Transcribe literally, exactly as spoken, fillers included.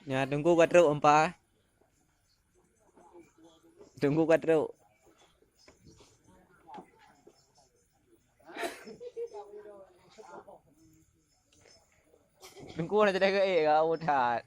Nyan, teungku ka trok empa. Teungku ka trok. Teungku na teudah geuék ka, oh, that.